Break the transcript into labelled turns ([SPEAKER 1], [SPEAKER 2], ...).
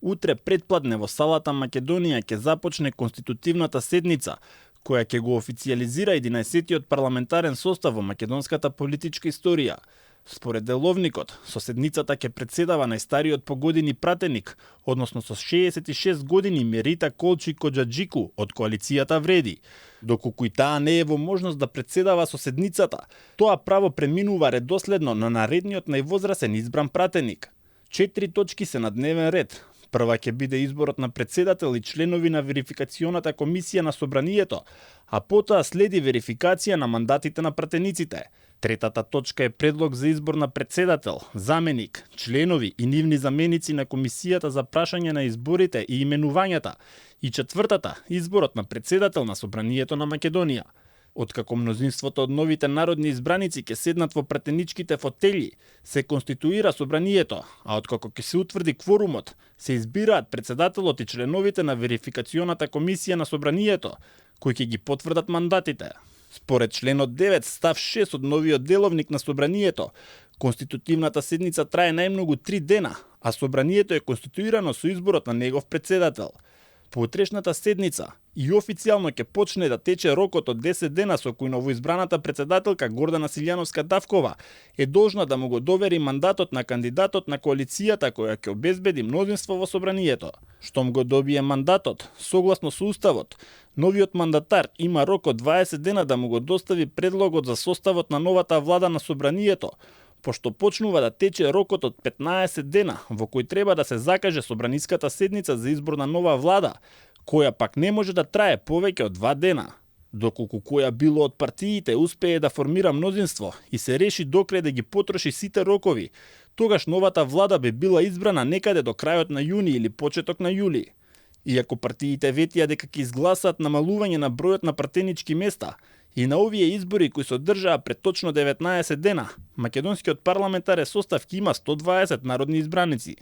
[SPEAKER 1] Утре предпладне во салата Македонија ќе започне конститутивната седница, која ќе го официјализира 11-тиот парламентарен состав во македонската политичка историја. Според деловникот, со седницата ќе председава најстариот по години пратеник, односно со 66 години Мерита Колчи Коџаџику од коалицијата Вреди. Доколку и таа не е во можност да председава со седницата, тоа право преминува редоследно на наредниот највозрасен избран пратеник. 4 точки се на дневен ред. Прва ќе биде изборот на председател и членови на верификационата комисија на собранието, а потоа следи верификација на мандатите на пратениците. Третата точка е предлог за избор на председател, заменик, членови и нивни заменици на комисијата за прашање на изборите и именувањата. И четвртата, изборот на председател на собранието на Македонија. Откако мнозинството од новите народни избраници ќе седнат во пратеничките фотели, се конституира собранието, а откако ќе се утврди кворумот, се избираат председателот и членовите на верификационата комисија на собранието, кои ќе ги потврдат мандатите. Според членот 9 став 6 од новиот деловник на собранието, конститутивната седница трае најмногу 3 дена, а собранието е конституирано со изборот на негов председател. По утрешната седница и официјално ќе почне да тече рокот од 10 дена со кој новоизбраната председателка Гордана Силјановска-Давкова е должна да му го довери мандатот на кандидатот на коалицијата која ќе обезбеди мнозинство во собранието. Штом го добие мандатот, согласно со уставот, новиот мандатар има рок од 20 дена да му го достави предлогот за составот на новата влада на собранието, пошто почнува да тече рокот од 15 дена во кој треба да се закаже собраниската седница за избор на нова влада, која пак не може да трае повеќе од 2 дена. Доколку која било од партиите успее да формира мнозинство и се реши докрај да ги потроши сите рокови, тогаш новата влада би била избрана некаде до крајот на јуни или почеток на јули. Иако партиите ветија дека ќе изгласаат намалување на бројот на пратенички места, и на овие избори кои се одржаа пред точно 19 дена, македонскиот парламентарен состав ќе има 120 народни избраници.